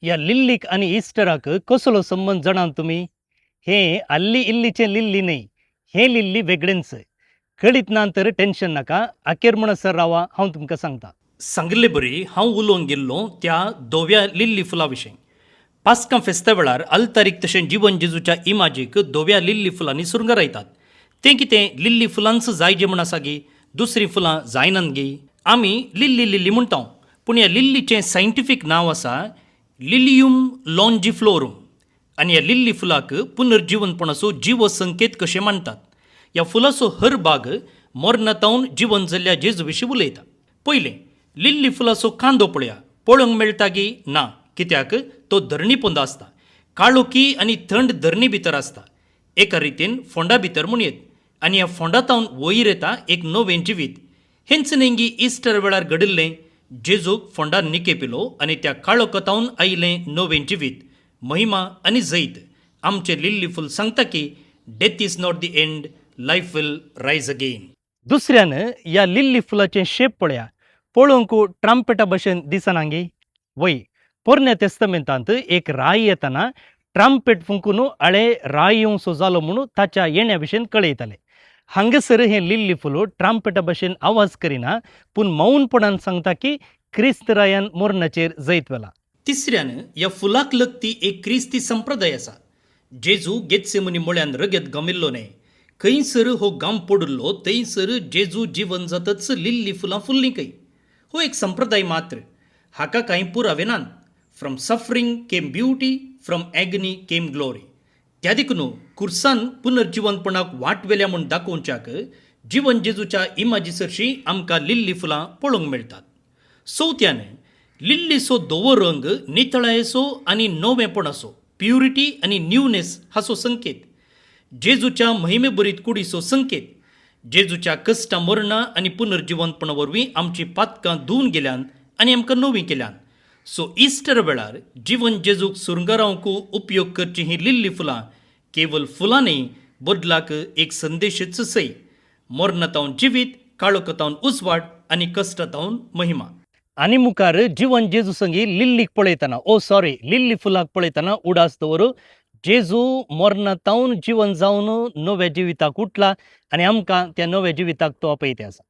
ह्या लिल्लीक आनी इस्टराक कसलो संबंद जाणात तुमी? हें आल्ली इल्लीचें लिल्ली न्हय, हें लिल्ली वेगळेंच. कळीत ना तर टेन्शन नाका, अखेर म्हणसर रावा, हांव तुमकां सांगता. सांगिल्ले बरी हांव उलोवंक गेल्लों त्या धव्या लिल्ली फुला विशीं. पास्कां फेस्ता वेळार आल्तारीक तशें जिवन जेजूच्या इमाजीक धव्या लिल्ली फुलांनी सुरंगरायतात. तें कितें लिल्ली फुलांच जाय जे म्हूण आसा गी? दुसरीं फुलां जायनात गी? आमी लिल्ली लिल्ली म्हणटा, पूण ह्या लिल्लीचें सायंटिफीक नांव आसा लिलियम लॉन्जिफ्लोरूम आनी ह्या लिल्ली फुलाक पुनर्जिवनपणाचो जिवो संकेत कशें मानतात. ह्या फुलाचो हर भाग मरणातावन जिवन जाल्ल्या जेजू विशीं उलयता. पयलें, लिल्ली फुलाचो कांदो पळया. पळोवंक मेळटा गी? ना. कित्याक? तो धरणी पोंदा आसता. काळोखी आनी थंड धरणी भितर आसता, एका रितीन फोंडा भितर म्हणयेत, आनी ह्या फोंडातावन वयर येता एक नवें जिवीत. हेंच न्ही इस्टर वेळार घडिल्लें? जेजूक फोंडान निकेपिलो आनी त्या काळोखतावन आयिल्लें नवें जिवीत, महिमा आनी जैत. आमचें लिल्ली फूल सांगता की death is not the end, life will rise again. दुसऱ्यान ह्या लिल्ली फुलाचें शेप पळया. पळोवंक ट्राम्पेटा भशेन दिसना गी? वय, पोरण्या तेस्तमेंतांत एक राय येतना ट्राम्पेट फुंकून आळे राय येवसो जालो म्हणून ताच्या येण्या भशेन कळयताले. हांगासर हें लिल्ली फूल ट्राम्पेटा भशेन आवाज करिना, पूण मौनपणान सांगता की क्रिस्त रायान मरणाचेर जैत व्हेला. तिसऱ्यान ह्या फुलाक लगती एक क्रिस्ती संप्रदाय आसा. जेजू गेत्सेमनी मुळ्यान रगत गमिल्लो न्हय? खंयसर हो गाम पडिल्लो थंयसर जेजू जिवन जातच लिल्ली फुलां फुल्लीं खंय. हो एक संप्रदाय मात्र, हाका कांय पुरावे नात. From suffering came beauty, from agony came glory. त्या देखून खुर्सान पुनर्जिवनपणाक वाट वेल्या म्हूण दाखोवच्याक जिवन जेजूच्या इमाजी सरशीं आमकां लिल्ली फुलां पळोवंक मेळटात. चवथ्यान, लिल्लीचो धवो रंग नितळायेचो आनी नवेपणाचो, प्युरिटी आनी न्यूनेस हाचो संकेत, जेजूच्या महिमेभरीत कुडीचो संकेत. जेजूच्या कश्टां, मरणां आनी पुनर्जिवनपणा वरवीं आमचीं पातकां धुवन गेल्यान आनी आमकां नवीं केल्यान. सो इस्टर वेळार जिवन जेजूक सुरंगारावंक उपयोग करचीं हीं लिल्ली फुलां केवल फुलां न्हय, बदलाक एक संदेशच सय: मरणातावन जिवीत, काळोखातावन उजवाड आनी कश्टातावन महिमा. आनी मुखार जिवन जेजू संगी लिल्लीक पळयतना, ओ सॉरी, लिल्ली फुलाक पळयतना उडास दवर, जेजू मरणातावन जिवन जावन नव्या जिविताक उठला आनी आमकां त्या नव्या जिविताक तो आपयते आसा.